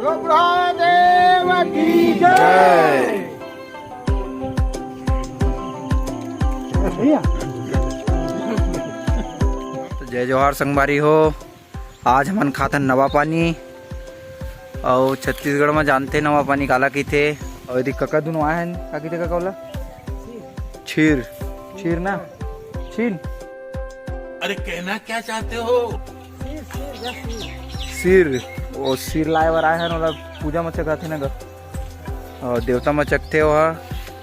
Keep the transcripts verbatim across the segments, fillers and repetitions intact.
बुढ़ा देव की जय। तो जय जोहार संगवारी हो। आज हमन खाथन नवा पानी, अउ छत्तीसगढ़ म जानथे नवा पानी काला कहिथे। अउ यदि कका दुनो आए हन, का कहिथे कका ओला? छीर, छीर ना, छीन। अरे कहना क्या चाहते हो? सिर, वो सिर लाए बर आए हन, ओला पूजा म चघाथे ना ग। अउ देवता म चघथे ओहा।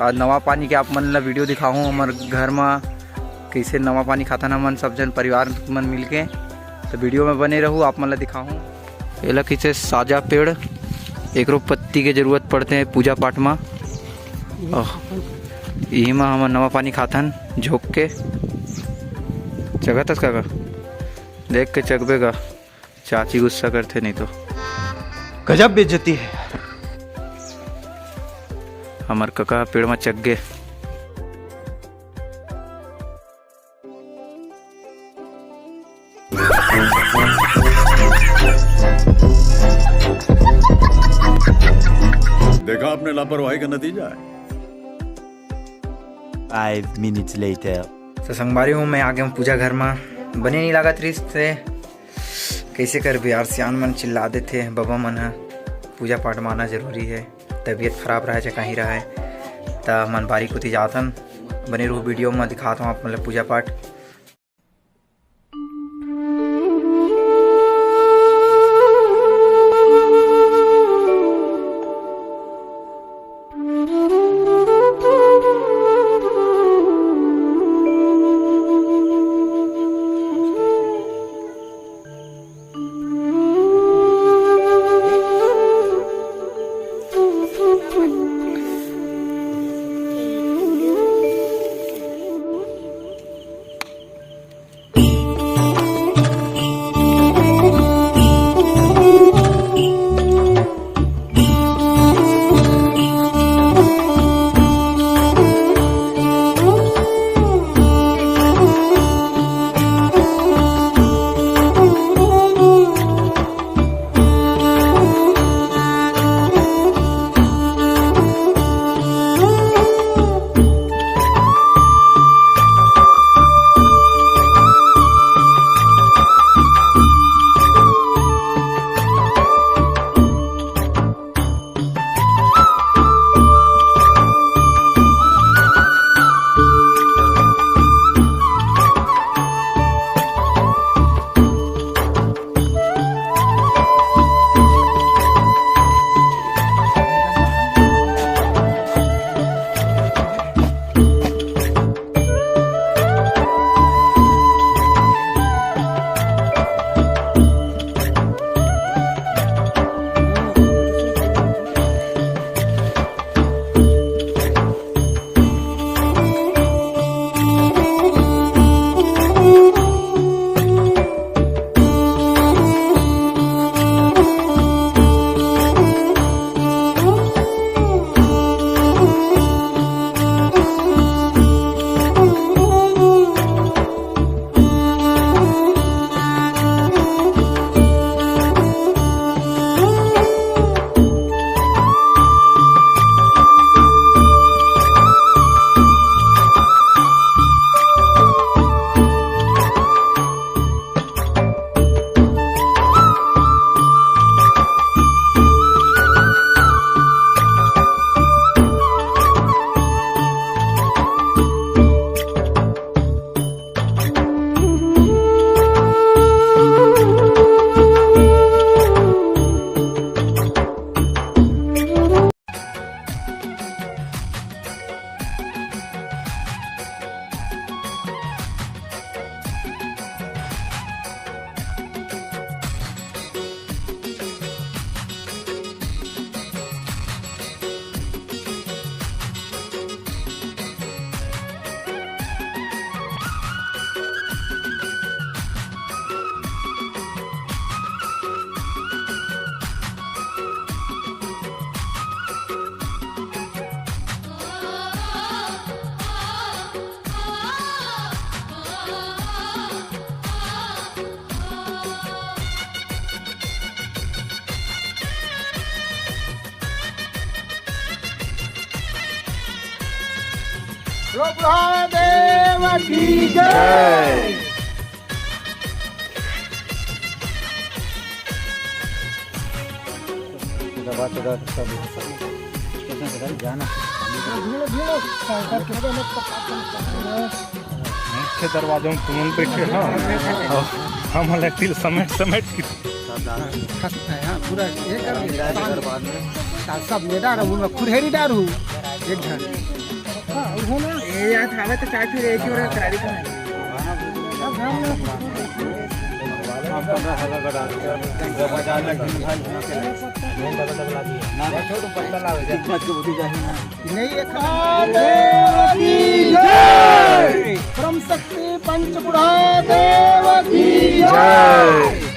आज नवा पानी के आप मन ला वीडियो दिखाहूँ, हमर घर म कइसे नवा पानी खाथन हमन सब झन परिवार मन मिलके। तो वीडियो में बने रहू, आप मन ला दिखाहूँ। एला कइसे साजा पेड़, एकरो पत्ती के जरूरत पड़थे पूजा पाठ म। अउ इही म हमन नवा पानी खाथन झोंक के। चघाथस का ग? देख के चघबे ग। चाची गुस्सा करथे नहीं तो। गजब बेइज्जती है यार। हमर कका पेड़ म चघ गे। देखा आपने लापरवाही का नतीजा है। Five minutes later. तो संगवारी हो, मैं आ गे हूँ पूजा घर म। बने नहीं लागत रिहिस ते कइसे करबे यार, सियान मन चिल्ला देथे, बबा मन ह। पूजा पाठ म आना जरूरी हे, तबीयत खराब रहय चाहे कहीं रहय। त हमन बारी कोती जाथन, बने रहू वीडियो म, दिखात हूँ आप मन ल पूजा पाठ। बुढ़ा देव की जय। दबा के रख सब। मीठे दरवाजे में तुमन बैठे हो। हम वाला तिल समेट समेट के। हाँ, पूरा ये कर दिया। सब मेरा रहू, मैं खुरहेरी डारू। एक घर। हाँ, वो ना। ये यार, हमें तो चाय पी रही थी और करारी का। नहीं, एक देव की जय। परम शक्ति पंच बुढ़ा देव की जय।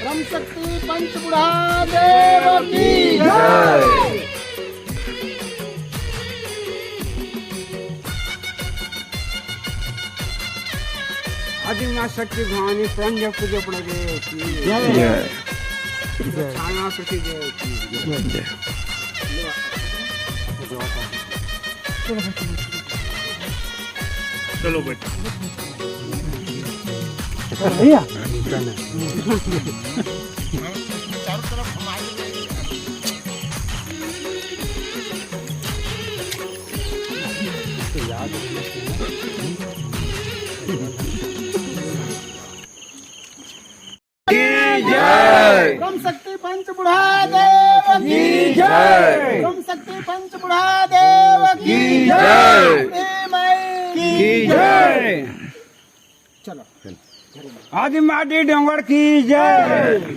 परम शक्ति पंच बुढ़ा देव की जय। आदिमा शक्ति भवानी परम जप पूजो पड़े की जय। जय। छाया शक्ति देव की जय। जय। चलो बेटा। भैया। की जय। परम शक्ति पंच बुढ़ा देव की जय। परम शक्ति पंच बुढ़ा देव की जय। जय। माई की जय। चलो। आदि माटी डोंगर की जय।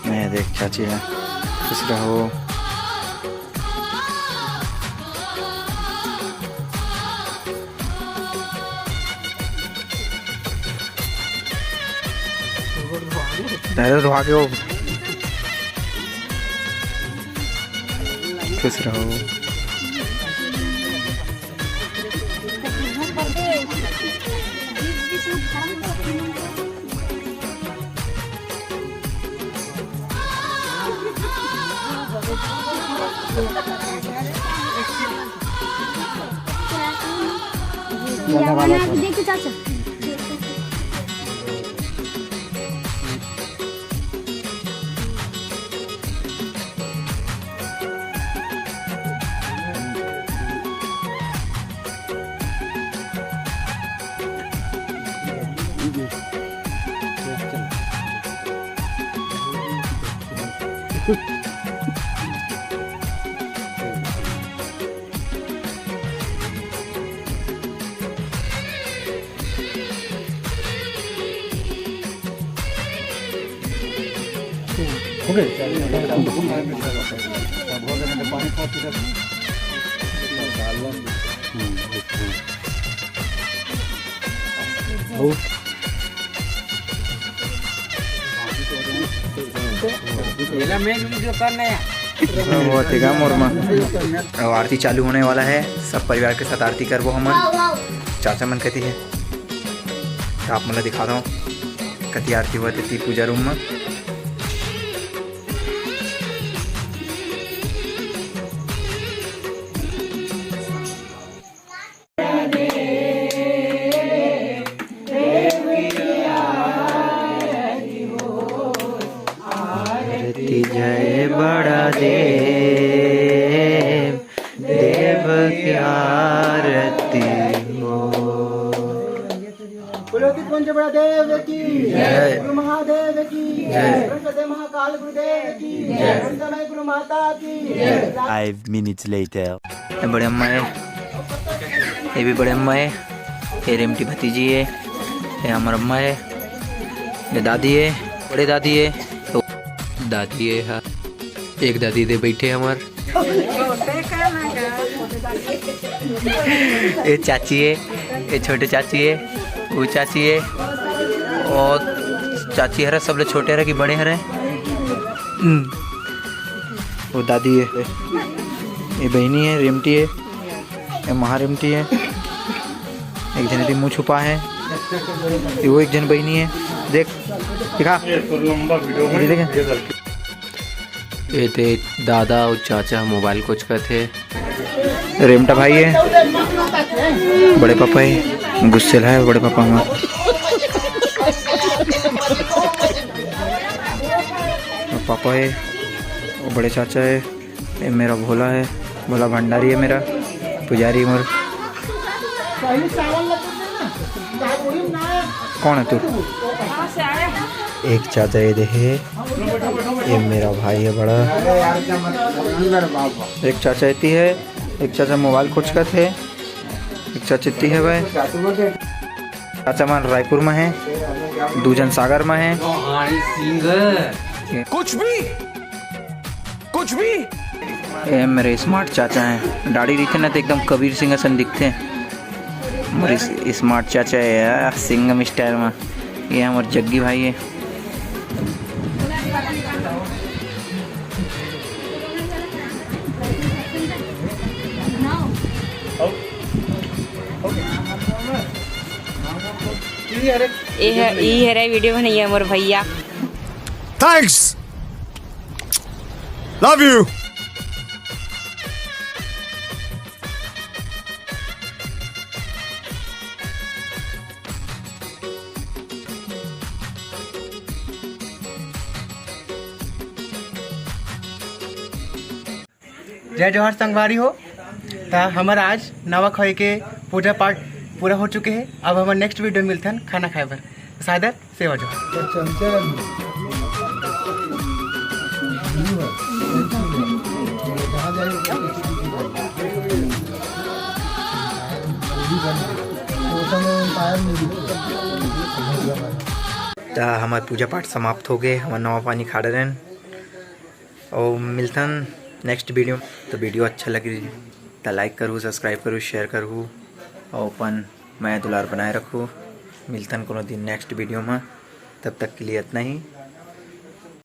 मैं देख चाची है, खुश रहो। दादा तो आगे हो। खुश रहो। देखो चाचा। बहुत ही गा मोर मा। अब आरती चालू होने वाला है, सब परिवार के साथ आरती करबो हमन। चाचा मन कती है, त आप मन ला दिखा दो कती आरती होवत हे ती पूजा रूम मा। आरती जय बड़ा देव, देव की आरती हो। बोलो कि पंच बड़ा देव की जय। गुरु महादेव की जय। ब्रह्मदेव महाकाल गुरुदेव की जय। गुरु माता की जय। Five minutes later. ये बड़े अम्मा है, ये भी बड़े अम्मा है, ये रेमटी भतीजी है, ये हमर अम्मा है, ये दादी है, बड़े दादी है, तो दादी है, हाँ। एक दादी दे बैठे हमर, ये चाची है, ये छोटे चाची है, वो चाची है, और चाची हरा, सब लोग छोटे हरा कि बड़े हरा? हम्म। वो दादी है, ये बहनी है, रेमटी है, ये महारेमटी है, एक जन एती मुंह छुपा है, ये वो एक जन बहनी है, देख, दिखा, ये देखे। ए ते दादा अउ चाचा मोबाइल कोचकत हे। रेमटा भाई है, बड़े पापा है, गुस्सेला है बड़े पापा हमार। पापा है, वो बड़े चाचा है, ये मेरा भोला है, भोला भंडारी है मेरा, पुजारी मोर। कौन है तू? एक चाचा ये देखे, ये मेरा भाई है बड़ा। एक चाचा एती है, एक चाचा मोबाइल कोचकत हे, एक चाचा एती है भाई। चाचा मन रायपुर में है, दू जन सागर में है। कुछ भी, कुछ भी। ए मेरे स्मार्ट चाचा हैं, दाढ़ी रहिथे ना तो एकदम कबीर सिंह असन दिखथे। मोर इस-, स्मार्ट चाचा है यार, सिंघम स्टाइल में। ये हमर जग्गी भाई है। ए ह-, ई हरे वीडियो बनैया मोर भैया। Thanks, love you। जय जोहार संगवारी हो, त हमर आज नवा खोई के पूजा पाठ पूरा हो चुके हे। अब हमर नेक्स्ट वीडियो मिलथन खाना खाए बर। सादर सेवा जोहार। त हमर पूजा पाठ समाप्त हो गए, हमर नवा पानी खा डरेन। अउ मिलथन नेक्स्ट वीडियो। तो वीडियो अच्छा लगी त लाइक करू, सब्सक्राइब करू, शेयर करू, अउ अपन मया दुलार बनाए रखू। मिलथन कोनो दिन नेक्स्ट वीडियो में, तब तक के लिए इतना ही।